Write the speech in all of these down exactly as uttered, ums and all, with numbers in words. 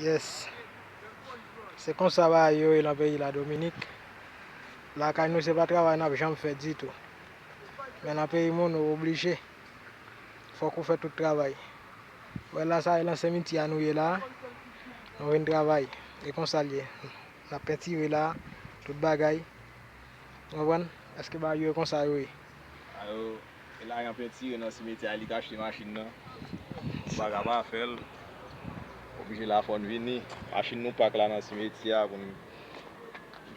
Yes. Se konsa bagay yo ye lan peyi la, Dominik. Lakay nou, se pa travay n ap janm fè ditou. Men lan peyi moun, ou oblije. Fòk ou fè tout travay. Ou wè la, sa e lan simityè a nou ye la. Nou vin travay. E konsa l ye. N ap pentire la, tout bagay. Ou konprann? Èske bagay yo e konsa yo ye? Ayo, e la y ap pentire nan simityè a, li t achte machin nan. Ou pa ka pa fè l. Oblije la fò n vini. Machin nou pak la nan simityè a pou n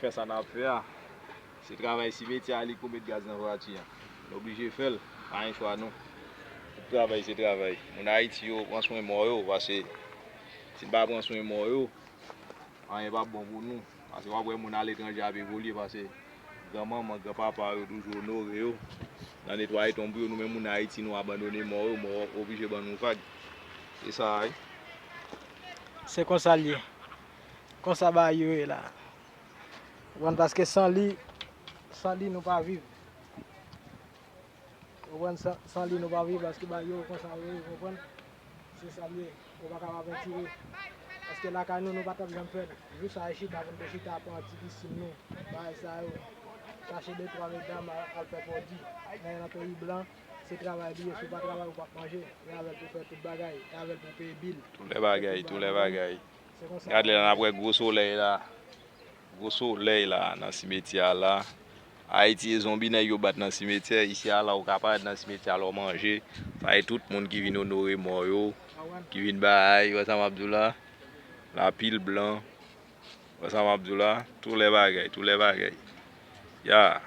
fè sa n ap fè a. Se travay simityè a, li k pou met gaz nan vwati a. Nou oblije fè l. Pa gen chwa non. Tout travay se travay. Moun Ayiti yo pran swen mò yo, paske si n pa pran swen mò yo, anyen p ap bon pou nou. Paske w ap wè moun aletranje ap evolye, paske granmanman, granpapa yo toujou onore yo. Nan netwaye tonb yo, nou menm moun Ayiti, nou abandone mò yo, mò oblije ban nou vag. Se sa a wi. Se konsa l ye. Konsa bagay yo ye la. Ou konprann? Paske san li, san li nou pa viv. Ou konprann? San, san li nou pa viv, paske bagay yo konsa yo ye, ou konprann? Se sa l ye. Ou pa ka pa pentire. Paske lakay nou, nou pa t ap janm fè l. Jou sa e chita pou n te chita pran ti pisin nou, bagay sa yo. Chache de twa medam al, al fè pwodui. Men nan peyi blan, se travay li ye. Si w pa travay, ou p ap manje. E avè l pou fè tout bagay. E avè l pou peye bil. Tou lè bagay, tou lè bagay. Se konsa. Gad lè n ap wè gwo solèy la. Gwo solèy la nan simityè a la. Ayiti e zonbi nèg yo bat nan simityè. Isi a la, ou ka parèt nan simityè a, lè w manje. Sa e tout moun ki vin onore mò yo, ki vin bay, ou wè sa m ap di w la? Lapil blan. Ou wè sa m ap di w la? Tou lè bagay, tou lè bagay. Ya.